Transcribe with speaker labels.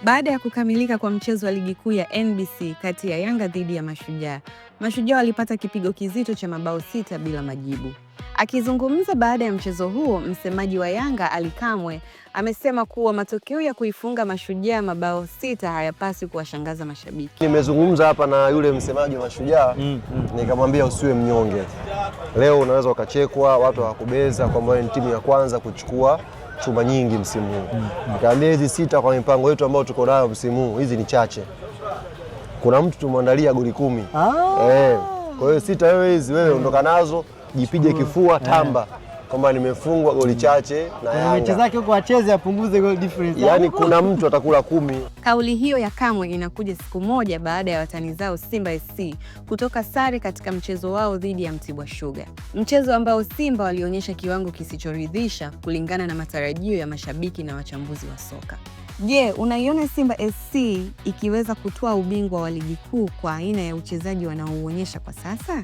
Speaker 1: Baada ya kukamilika kwa mchezo wa ligi kuu ya NBC kati ya Yanga dhidi ya Mashujaa, Mashujaa walipata kipigo kizito cha mabao 6 bila majibu. Akizungumza baada ya mchezo huo, msemaji wa Yanga Ally Kamwe amesema kuwa matokeo ya kuifunga Mashujaa mabao 6 hayapaswi kuwashangaza mashabiki.
Speaker 2: Nimezungumza hapa na yule msemaji wa Mashujaa, nikamwambia usiwe mnyonge. Leo unaweza ukachekwa, watu hawakubeza kwamba wewe ni timu ya kwanza kuchukua chuma nyingi msimu huu. Nikamwambia hizi 6 kwa mipango yetu ambayo tuko nayo msimu huu, hizi ni chache. Kuna mtu tumwandalia goli 10. Kwa hiyo 6 wewe hizi wewe ondoka nazo, jipige kifua, tamba kwamba nimefungwa goli chache na
Speaker 3: Kuna mechi
Speaker 2: Yanga.
Speaker 3: zake huko acheze apunguze goal difference.
Speaker 2: Yaani kuna mtu atakula 10.
Speaker 1: Kauli hiyo ya Kamwe inakuja siku moja baada ya watani zao Simba SC kutoka sare katika mchezo wao dhidi ya Mtibwa Sugar, mchezo ambao Simba walionyesha kiwango kisichoridhisha kulingana na matarajio ya mashabiki na wachambuzi wa soka. Je, unaiona Simba SC ikiweza kutwaa ubingwa wa ligi kuu kwa aina ya uchezaji wanaouonyesha kwa sasa?